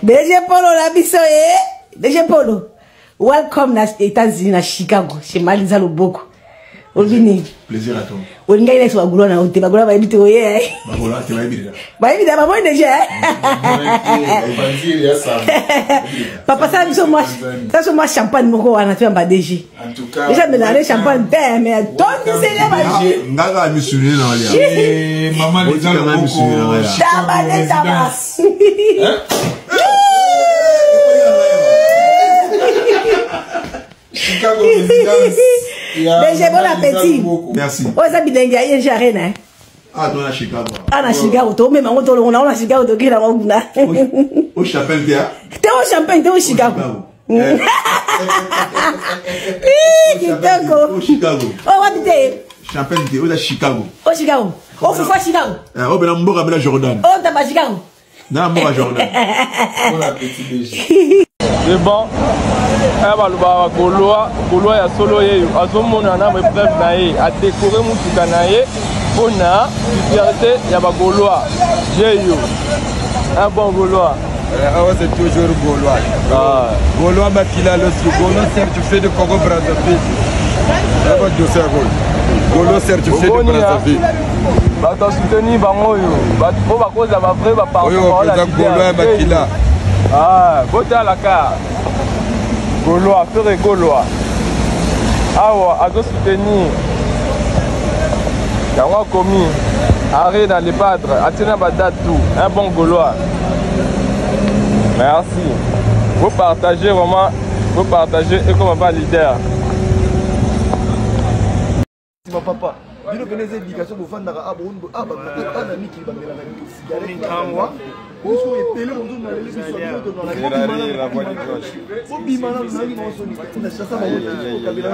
DG Polo na biso ye. DG Polo. Welcome na États-Unis na Chicago chez Maliza Loboko. Olobi nini? Plaisir à toi. Olingai neti bagolo na yo te, bagolo bayebi te oye. Bagolo te bayebi déjà. Bayebi déjà bamoni déjà. Papa sala biso mwa sala biso mwa champagne moko wana toyamba DG. En tout cas, Déjà melaka ne champagne te mais atondisele ba nga kaka misuni na olia. Eh, maman Liza Botika nga misuni na Loboko, ngai. Chicago Taba ne taba. résidence. Chicago résidence. Ya DG, bon Maman Liza appétit. Loboko. Merci. Oyo eza bilenge ya ING Arena. hein. Ah, toi na Chicago. Ah na Chicago tomema yango tolongo nango na Chicago tokei nango kuna. Au chapelle te. ah? Te o champagne te o Chicago. Eh, Ih, kitoko. Au Chicago. O wapi te? Champagne te, oza Chicago. O Chicago. O fufu ya Chicago. Eh, obela mboka bela Jordan. O ntaba Chicago. Na mboka Jordan. Bon appétit DG. C'est bon. aya balobaka golois golois ya solo yeyo azomona na baepreuve na ye adekore motuka na ye mpo na fierté ya bagolois yeyo un bon golois Awa c'est toujours Gaulois. Ah. Gaulois Makila Loski, Gaulois certifié de Congo Brazzaville. D'abord dossier à Gaulois. Gaulois certifié de Omoni, hein? Brazzaville. bato asoutenir bango oyo bato oyo bakozala bavrai Oyo baza Gaulois ya Makila. botalaka gaulois fere gaulois awa azosoutenir yango akomi arrêt dans le padre atie na badate tout un bon gaulois merci vous partagez vraiment vous partagez ekoma ba leader nsima papa bino pene eza éducation bofandaka bana mikili bamelaka cigarette biso ebele mosusu na leli biso bobima nanu nangi maosoni na chasa bango kabela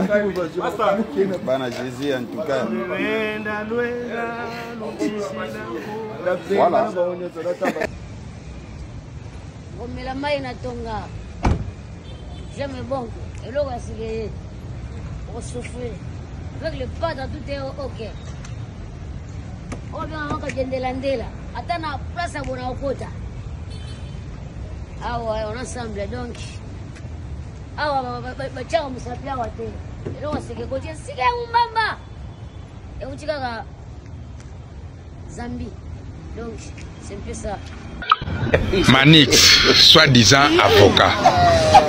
Bana Jésus en tout cas. Voilà. Komela mai na tonga jamais bon eloko ya sika eye okosouffrir avec le padre tout est ok oyo benga maka jendelandela ata na place ya bona okota awa on ensemble donc awa batiaka mosapi awa te eloko ya sika ekoti esika ya mombamba euti kaka Zambie. Donc, c'est un peu ça. Manix, soi-disant avocat,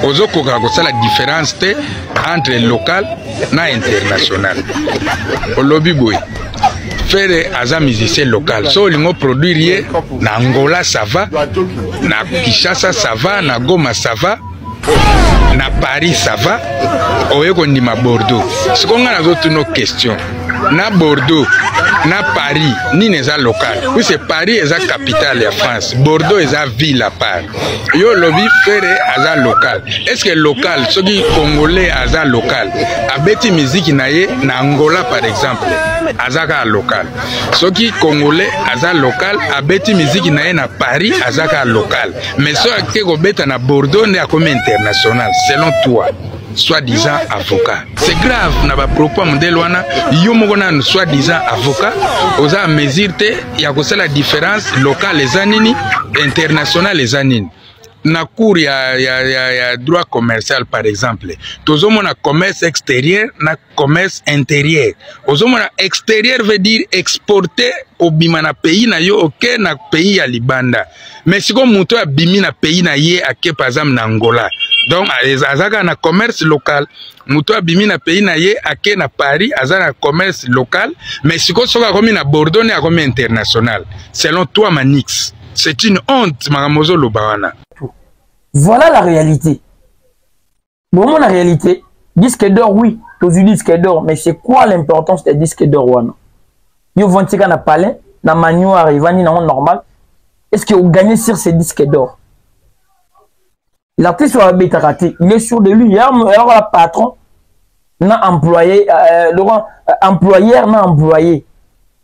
ozokoka kosala différence te entre local na international. Olobi boye Ferre aza musicien local, so olingo produire ye na Angola ça va, na Kinshasa ça va, na Goma ça va, na Paris ça va, oye kondima Bordeaux. Sikoyo ngai nazotuna question na Bordeaux na Paris nini eza local? Puisque Paris eza capitale ya France, Bordeaux eza ville à part. Yo olobi Ferre aza local, est ce que local soki congolais aza local abeti miziki na ye na Angola par exemple aza kaka local, soki congolais aza local abeti miziki na ye na Paris aza kaka local, mais soki ake kobeta na Bordeaux nde akomi international selon toi soi-disant avocat. C'est grave na ba propos modèle wana yo moko nanu soi-disant avocat oza à mesure te ya kosala différence locale eza nini international eza nini na cours ya, ya, ya, ya droit commercial par exemple tozomona commerce extérieur na commerce intérieur ozomona extérieur veut dire exporter kobima na pays na yo oke na pays ya libanda mais sikoyo moto oyo abimi na pays na ye ake par exemple na Angola donc aza kaka na commerce local moto oyo abimi na pays na ye ake na Paris aza na commerce local mais sikoyo soki akomi na Bordeaux nde akomi international selon toi Manix c'est une honte makambo ozoloba wana. Voilà la réalité. Bon, la réalité, disque d'or, oui, tozwi disque d'or, mais c'est quoi l'importance des disques d'or wana? Yo vantika na palais, na manoir, evandi nango normal. Est-ce que vous gagnez sur ces disques d'or? L'artiste va abetaka te, il est sûr de lui. Il y a un patron, na employé, Laurent, employeur na employé,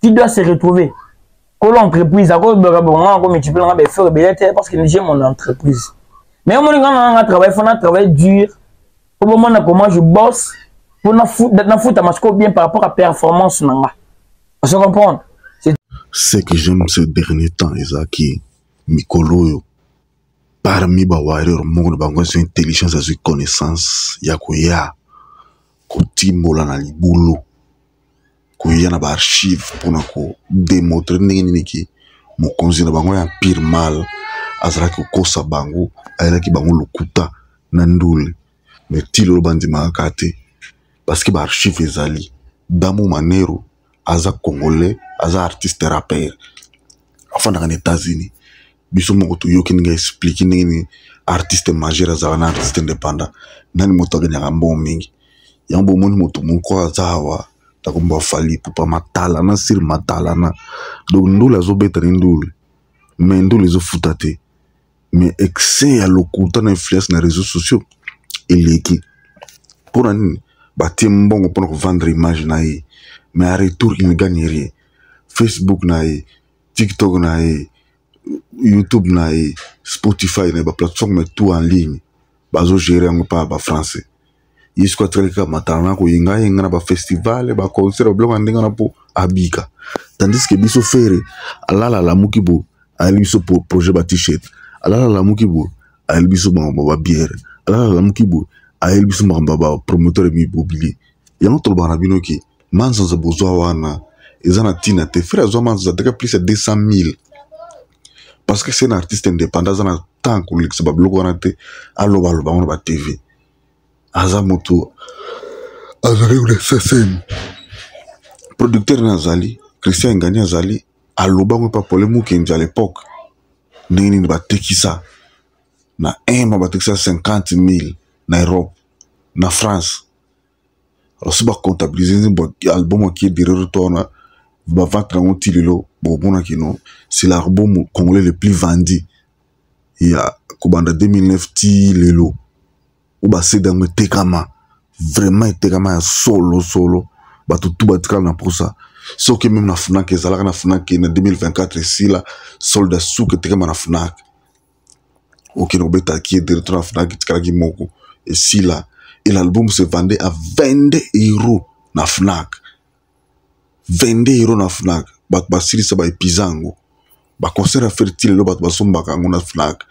qui doit se retrouver. Kolo entreprise, ako baka bonga, ako multiplier nga ba effort ebele te parce que j'ai mon entreprise. Mais omoni nga na nga travail, faut na travailler dur. Faut bomona comment je bosse pour na foutre masco bien par rapport à performance na nga. On se comprend? C'est ce que j'aime ce dernier temps ezalaki mikolo oyo. Parmi ba warrior moko na bango azwi intelligence, azwi connaissance ya koya kotimbola na libulu, koya na ba archive mpona kodemontre ndenge nini ki mokonzi na bango ya empire mal azalaki kokosa bango, ayelaki bango lokuta na ndule. Mais ti lelo bandimaka kaka te parce que ba archive ezali. Damo Manero aza congolais, aza artiste rappeur, afandaka na États-Unis. Biso moko toyoki ndenge explique ndenge nini artiste majeur azalaka na artiste indépendant, nani moto akenyaka mbongo mingi. Yango bomoni moto moko aza awa takomba Fally Ipupa matalana sur matalana. Donc ndule azobeta ni ndule, mais ndule ezofuta te. Mais excès ya lokuta na influence na réseaux sociaux eleki. Mpona nini batie mbongo mpona kovendre image na ye, mais en retour il ne gagne rien. Facebook na ye, TikTok na ye, YouTube na ye, Spotify na ye, baplateforme tout en ligne bazogere yango mpa bafrançais. Ye soki atikali kaka matala na koyengayenga na bafestival, baconcert, babiloko ya ndenge wana mpo abika. Tandis ke biso Ferre alala alamuki bo ayeli biso projet ba t-shirt, alala alamuki bo ayeli biso makambo ba bière, alala alamuki bo ayeli biso makambo ya ba promoteur immobilier. Yango tolobaka na bino ke manzanza bozwa wana eza na ntina te. Ferre azwa manzanza ateka plus ya 200 000 parce que c'est un artiste indépendant, aza na temps kolekisa babiloko wana te, alobaloba yango na ba TV. Aza moto azali kuna SSM, producteur na azali Christian Engani, azali aloba ngo epa Pole Mukendi à l'époque ndenge nini batekisa na un mois, batekisa 50 000 na Europe, na France. Alors so bacomptabilise nzembo album akie derrière to wana bavente nango ti lelo, bomonaki no c'est l'album congolais le plus vendu ya kobanda 2009 ti lelo. Oyo basede yango etekama vraiment, etekama ya solo solo, bato tu batikala na mposa. Soki meme na Fnac ezalaka na Fnac na 2024 esila solde suka etekama na Fnac, okende kobeta kie directeur na Fnac etikalaki moko esila. Et l'album se vendait à 22 euros na Fnac, 22 euros na Fnac. Bato basilisa baepiza yango, baconcert ya Ferre ti lelo bato basombaka yango na Fnac.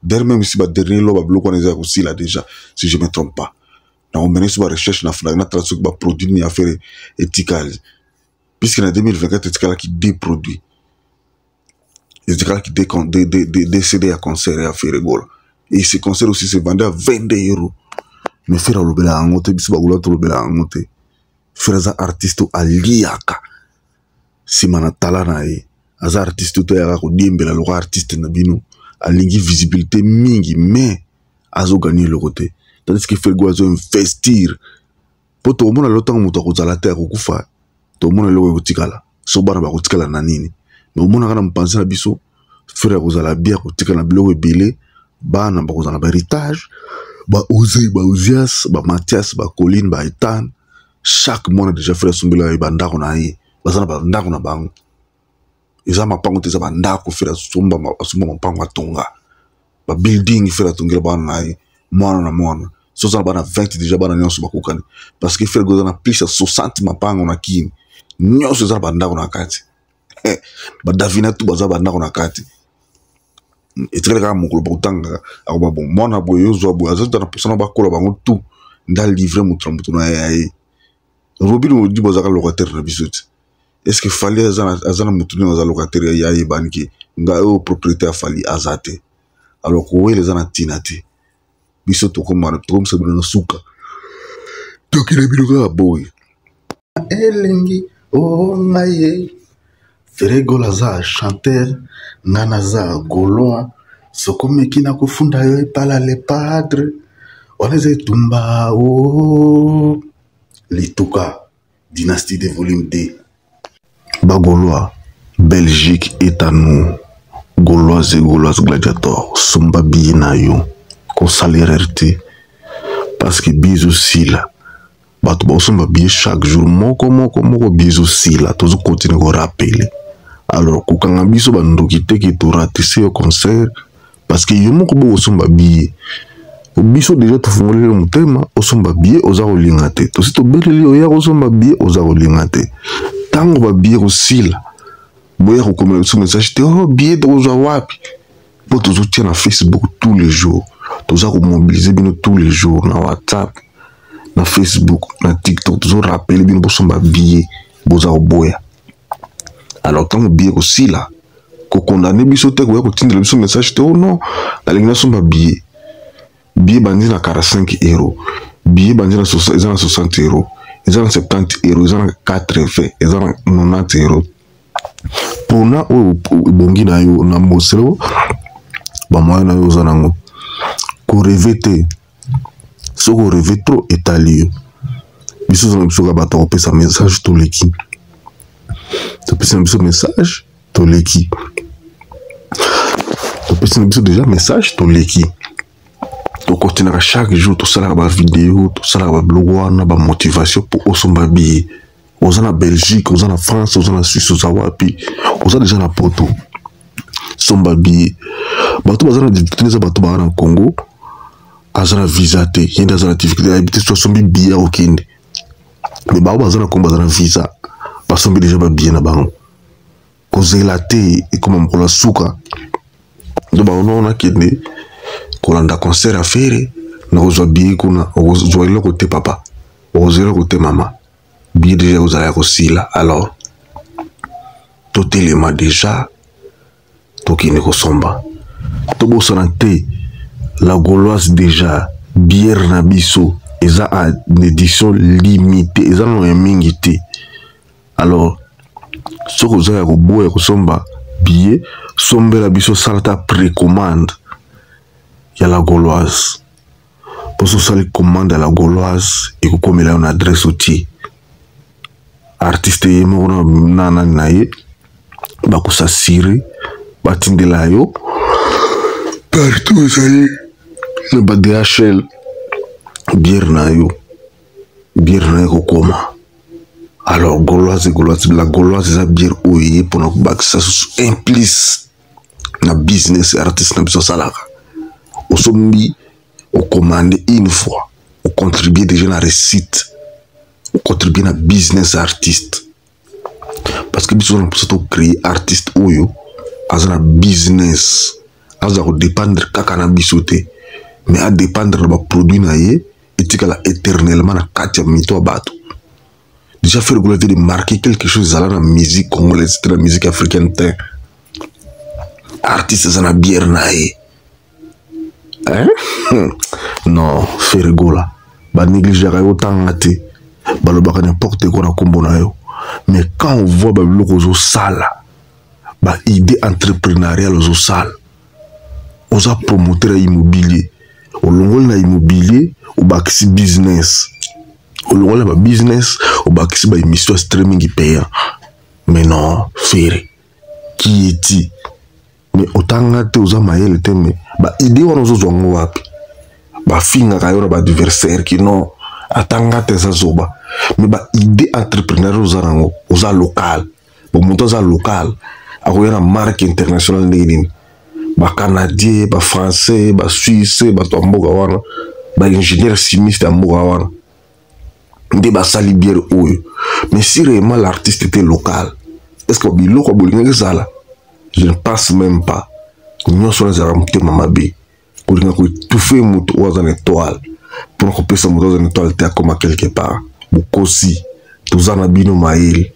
D'ailleurs même si badernier lo babiloko wana eza ya kosila déjà, si je me trompe pas, nakomene so barecherche na Fnac natala soki baproduit nini ya Ferre etikali, puisque na 2024 etikalaki deux produits, etikalaki deux CD ya concert ya Ferre Gola. Et ce concert aussi se vendait à 22 euros. Mais Ferre alobela yango te, biso bagola tolobela yango te. Ferre aza artiste aliaka nsima na tala na ye, aza artiste to ayaka kodiembela lokola artiste na bino, alingi visibilité mingi mais azoganye eloko te. Tandis que Ferre Gola azo investir mpo tokomona lelo ntango moto akozala te, akokufa, tokomona eloko ekotikala so bana bakotikala na nini. Mais omonaka na mopanzi na biso Ferre akozala bien, akotikala na biloko ebele, bana bakozala na bahéritage, baoze, baozias, bamathias, bacoline, baetan. Chaque mwana déjà Ferre asombela ye bandako na ye, baza na bandako na bango, eza mapango te, eza bandako. Ferre asomba mapango, atonga babuilding, Ferre atongela bana na ye mwana na mwana. So oza na bana 20 déjà, bana nyonso bakokani, parce que Ferre eza na plus ya 60 mapango na Kini, nyonso eza na bandako na kati. Badavina tu baza bandako na kati. Etikali kaka mokolo bakotangaka, akoba bon mwana boye ozwa boye, aza na mposa na bakola bango tu nda livre moto na moto na ye ye. Robin Modibo azalaka locataire na biso te. Est ce que Fally aza na motu nini aza locataire ya ayebani ke ngai oyo propriété ya Fally aza te? Alors kowela eza na ntina te. Biso tokomisa bino na suka, tokende bino kaka boye. Elengi o ngai ye Ferre Gola aza chanteur, nga naza gaulois, sokomeki na kofunda yo epala le padre, wana eza etumba o lituka dynastie de volume 2. Bagaulois, Belgique est à nous. Gaulois et Gauloises gladiators, somba billet na yo, kosala erreur te, parce que billet ezosila. Bato bakosomba billet chaque jour moko moko moko, billet ezosila, tozokontinue korapele. Alors kokanga biso bandoki te ke toratise yo concert, parce que yo moko bokosomba billet. Biso déjà tofungoleli motema, osomba billet oza kolinga te, tosi tobeleli oya kosomba billet oza kolinga te. Ntango babillet kosila, boya kokomela biso message te, oh billet tokozwa wapi? Mpo tozotia na Facebook tous les jours, toza komobilize bino tous les jours na WhatsApp, na Facebook, na TikTok, tozorapele bino bosomba billet, boza koboya. Alors ntango billet kosila, kokondane biso te, koya kotindela biso message te, oh non, nalingi nasomba billet. Billet bandi na 45 euro, billet bandi na eza na 60 euro, eza na 70 euro, eza na 80, eza na 90 euro. Pona oyo ebongi na yo na moselo bamoyen na yo oza nango. Koreve te, soki oreve trop etali yo. Biso oza na biso kaka bato ya kopesa message, toleki, topesi na biso message, toleki, topesi na biso deja message, toleki. Tokontinaka chaque jour, tosalaka bavideo, tosalaka babiloko wana, bamotivation mpo osomba billet. Oza na Belgique, oza na France, oza na Suisse, oza wapi, oza deja na Poto, somba billet. Bato baza na difficulté eza bato baa na Congo, aza na visa te, ye nde aza na difficulté, ayebi te so asombi billet akokende. Me bango baza na Congo, baza na visa, basombi deja babillet na bango. Kozela te ekoma mokolo ya suka ndo bango nakende kolanda concert ya Ferre, nakozwa billet kuna. Okozwa eloko te papa, okozwa eloko te mama, billet deja kozala ya kosila. Alors totelema deja, tokende kosomba. Tobosana te la Gauloise deja bière na biso eza en édition limitée, eza nano ya mingi te. Alors soki oza ya koboya kosomba billet, sombela biso, sala ta précommande ya la Gauloise. Mpo so osali commande ya la Gauloise, ekokomela yo na adresse otie. Artiste ye moko na nani na ye bakosasire batindela yo partout ozali na ba DHL bière na yo, bière na yo ekokoma. Alors Gauloise, Gauloise, la Gauloise eza bière oyo eye mpona kobakisa susu un plus na business artiste na biso asalaka. Osombi, ocommande une fois, ocontribue déjà na réussite, ocontribue na business artiste. Parce que biso na mposa tocréer artiste oyo aza na business, aza kodépendre kaka na biso te, mais adépendre na baproduit na ye, etikala éternellement na kati ya mito ya bato. Déjà Ferre Gola vient de marquer quelque chose ezala na musique congolaise te, na musique africaine te. Artiste aza na bière na ye, hein? Non, Ferre Gola banégligeaka yo, tanga te, balobaka n'importe quoi na nkombo na yo. Mais quand on voit babiloko ozosala, baidée entrepreneuriale ozosala, oza promoteur ya immobilier, olongoli na immobilier obakisi business, olongoli na babusiness obakisi baémission ya streaming payant. Mais non, Ferre qui est-il? Mais otanga te, oza mayele te, mais baidée wana ozozwa yango wapi? Bafingaka yo na baadversaire ki non, atanga te, eza zoba. Mais baidée entrepreneuriale oza nango, oza local. Bon, moto aza local akoya na marque internationale ndenge nini? Bacanadien, bafrançais, basuisse, bato ya mboka wana, baingénieur chimiste ya mboka wana nde basali bière oyo. Mais si réellement l'artiste était local, est ce que biloko bolingaki ezala? Je ne pense même pas. Nyonso wana ezalaka motema mabe, kolinga koétouffe moto oyo aza na étoile, mpona kopesa moto aza na étoile te akoma quelque part. Bokosi, toza na bino mayele.